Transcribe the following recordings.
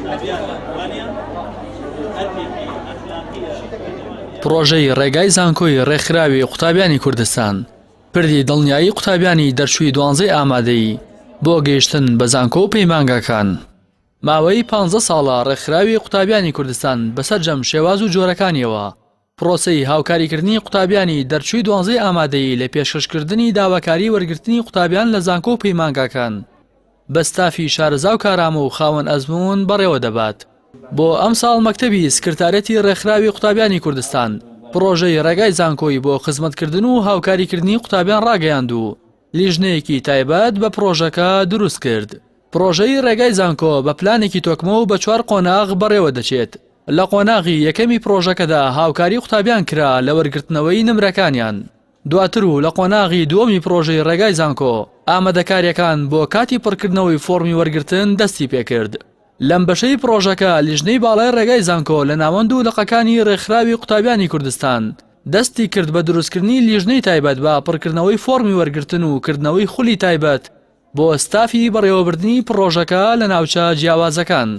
قوتابیانە وانە ئەرکێکی ئەخلاقیە. پڕۆژەی ڕێگای زانکۆی ڕێکخراوی قوتابیانی کوردستان پردی دڵنیایی قوتابیانی دەرچووی دوانزەی ئامادەیی بۆ گەیشتن بە زانکۆ و پەیمانگاکان. ماوەی پانزە ساڵە ڕێکخراوی قوتابیانی کوردستان بە سەرجەم شێواز و جۆرەکانیەوە پرۆسەی هاوکاریکردنی قوتابیانی دەرچووی دوانزەی ئامادەیی لە پێشکەشکردنی داواکاری وەرگرتنی قوتابیان لە زانکۆ و پەیمانگاکان بە ستافی شارەزا و کارامە و خاوەن ئەزموون بەڕێوە دەبات. بۆ ئەمساڵ مەکتەبی سکرتاریەتی ڕێکخراوی قوتابیانی کوردستان پڕۆژەی ڕێگای زانکۆی بۆ خزمەتکردن و هاوکاریکردنی قوتابیان ڕاگەیاند و لیژنەیەکی تایبەت بە پڕۆژەکە دروست کرد. پڕۆژەی ڕێگای زانکۆ بە پلانێکی تۆکمە و بە چوار قۆناغ بەڕێوە دەچێت، لە قۆناغی یەکەمی پڕۆژەکەدا هاوکاری قوتابیان کرا لە وەرگرتنەوەی نمرەکانیان، دواتر و لە قۆناغی دووەمی پڕۆژەی ڕێگای زانکۆ ئامادەکارییەکان بۆ کاتی پڕکردنەوەی فۆڕمی وەرگرتن دەستی پێکرد. لەم بەشەی پڕۆژەکە لیژنەی باڵای ڕێگای زانکۆ لە ناوەند و لقەکانی ڕێکخراوی قوتابیانی کوردستان دەستی کرد بە دروستکردنی لیژنەی تایبەت بە پڕکردنەوەی فۆڕمی وەرگرتن و کردنەوەی خولی تایبەت بۆ ستافی بەڕێوەبردنی پڕۆژەکە لە ناوچە جیاوازەکان.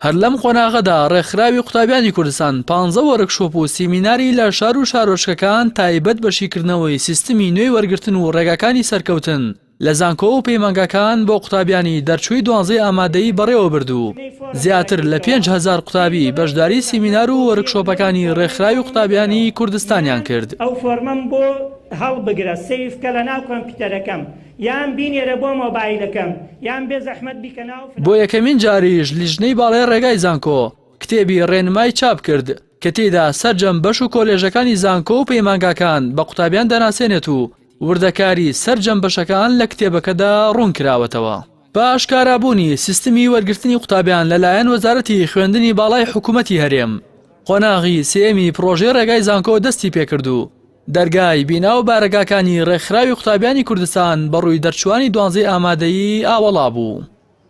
هەر لەم قۆناغەدا ڕێکخراوی قوتابیانی کوردستان پانزە وۆرکشۆپ و سیمیناری لە شار و شارۆچکەکان تایبەت بە شیکردنەوەی سیستمی نوێی وەرگرتن و ڕێگاکانی سەرکەوتن لە زانکۆ و پەیمانگاکان بۆ قوتابیانی دەرچووی دوانزەی ئامادەیی بەڕێوەبرد و زیاتر لە 5000 قوتابی بەشداری سیمینار و وۆرکشۆپەکانی ڕێکخراوی قوتابیانی کوردستانیان کرد. ئەو فۆرمەم بۆ هەڵبگرە save کە لەناو کۆمپیوتەرەکەم. یان بینێرە بۆ مۆبایلەکەم یان بێ زەحمەت بیکە ناو بۆ یەکەمین جاریش لیژنەی باڵای ڕێگای زانکۆ کتێبی ڕێنمای چاپ کرد کە تێیدا سەرجەم بەش و کۆلێژەکانی زانکۆ و پەیمانگاکان بە قوتابیان دەناسێنێت و وردەکاری سەرجەم بەشەکان لە کتێبەکەدا ڕوون کراوەتەوە. بە ئاشکارابوونی سیستمی وەرگرتنی قوتابیان لەلایەن وەزارەتی خوێندنی باڵای حکوومەتی هەرێم، قۆناغی سێیەمی پڕۆژەی ڕێگای زانکۆ دەستی پێکرد و دەرگای بینا و بارەگاکانی ڕێکخراوی قوتابیانی کوردستان بە ڕووی دەرچووانی دوانزەی ئامادەیی ئاوەڵا بوو.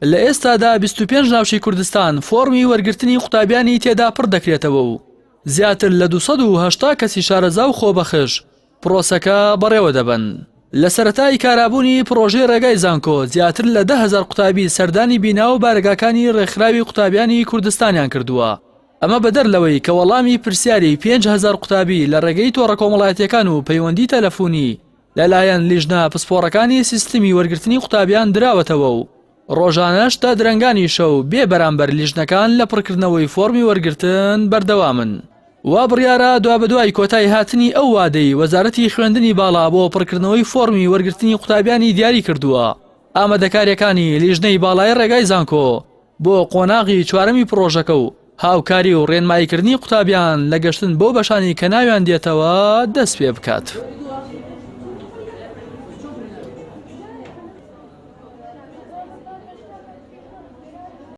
لە ئێستادا 25 ناوچەی کوردستان فۆڕمی وەرگرتنی قوتابیانی تێدا پڕ دەکرێتەوە و زیاتر لە 280 کەسی شارەزا و خۆبەخش پرۆسەکە بەڕێوە دەبەن. لە سەرەتای کارابوونی پڕۆژەی ڕێگای زانکۆ زیاتر لە 10,000 قوتابی سەردانی بینا و بارەگاکانی ڕێکخراوی قوتابیانی کوردستانیان کردووە. ئەمە بەدەر لەوەی کە وەڵامی پرسیاری 5000 قوتابی لە ڕێگەی تۆڕە کۆمەڵایەتیەکان و پەیوەندی تەلەفونی لەلایەن لیژنە پسپۆڕەکانی سیستمی وەرگرتنی قوتابیان دراوەتەوە و ڕۆژانەش تا درەنگانی شەو بێ بەرامبەر لیژنەکان لە پڕکردنەوەی فۆڕمی وەرگرتن بەردەوامن. وا بڕیارە دوابەدوای کۆتایی هاتنی ئەو وادەی وەزارەتی خوێندنی باڵا بۆ پڕکردنەوەی فۆڕمی وەرگرتنی قوتابیانی دیاری کردووە ئامادەکاریەکانی لیژنەی باڵای ڕێگای زانکۆ بۆ قۆناغی چوارەمی پڕۆژەکە و هاوکاری و ڕێنماییکردنی قوتابیان لە گەشتن بەو بەشانەی کە ناویان دێتەوە دەست پێ بکات.